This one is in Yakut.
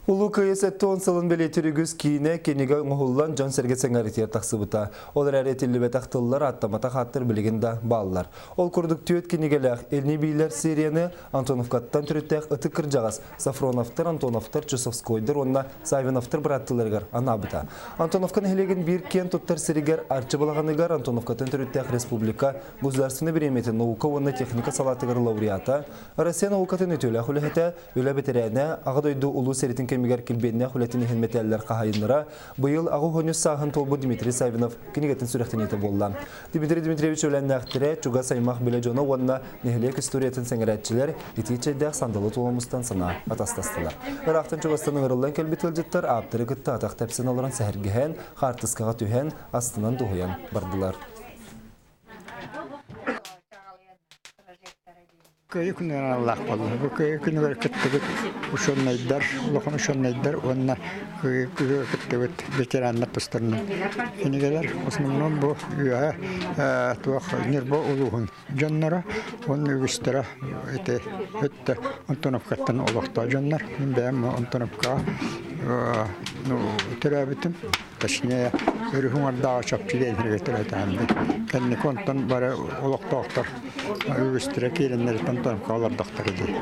Улуу Кыайыы 70 сылын бэлиэтиир үгүс киинэ, кинигэ оҥоһуллан дьон-сэргэ сэҥээритигэр тахсыбыта. Ол эрээри этиллибэтэх тыллар, ааттамматах ааттар билигин да бааллар. Ол курдук түөрт кинигэлээх Илни биилэр серияны Антоновкаттан төрүттээх ытык кырдьаҕас Софроновтар, Антоновтар, Чусовскойдар уонна Савиновтар бырааттыыларыгар анаабыта. Антоновка нэһилиэгин биир киэн туттар сиригэр Арчы балаҕаныгар Антоновкаттан төрүттээх республика государственнай бириэмийэтин наука уонна техника салаатыгар лауреата, Россия наукатын үтүөлээх үлэһитэ, Үлэ бэтэрээнэ, Аҕа дойду Улуу сэриитин кэмигэр килбиэннээх үлэтин иһин мэтээллэр хаһаайыннара, быйыл 83 сааһын туолбут Дмитрий Саввинов кинигэтин сүрэхтэниитэ буолла. Дмитрий Дмитриевич үлэннээхтэрэ, чугас аймах билэ дьоно уонна нэһилиэк историятын сэҥэрээччилэр итии чэйдээх сандалы туола мустан санаа атастастылар. Ыраахтан чугастан ыҥырыллан кэлбит ыалдьыттар ааптары кытта атах тэпсэн олорон сэһэргэһэн, хаартыскаҕа түһэн, астынан дуһуйан бардылар. Кыайыы күнүгэр аналлаах буолла. Бу Кыайыы күнүгэр кыттыбыт учуонайдар, улахан учуонайдар уонна Кыайыы күнүгэр кыттыбыт ветераннар тустарынан кинигэлэр. Основном бу үөһэ туох Ньурба улууһун дьонноро уонна үгүстэрэ ити өттө Антоновкаттан олохтоох дьоннор. Мин бэйэм Антоновкаҕа ну, төрөөбүтүм. Точнее, өрүһү уҥардааҕы чопчу диэн сиргэ төрөөтөҕүм. Кэнники онтон бары олохтоохтор үгүстэрэ киирэннэриттэн тонко олордохтор дии.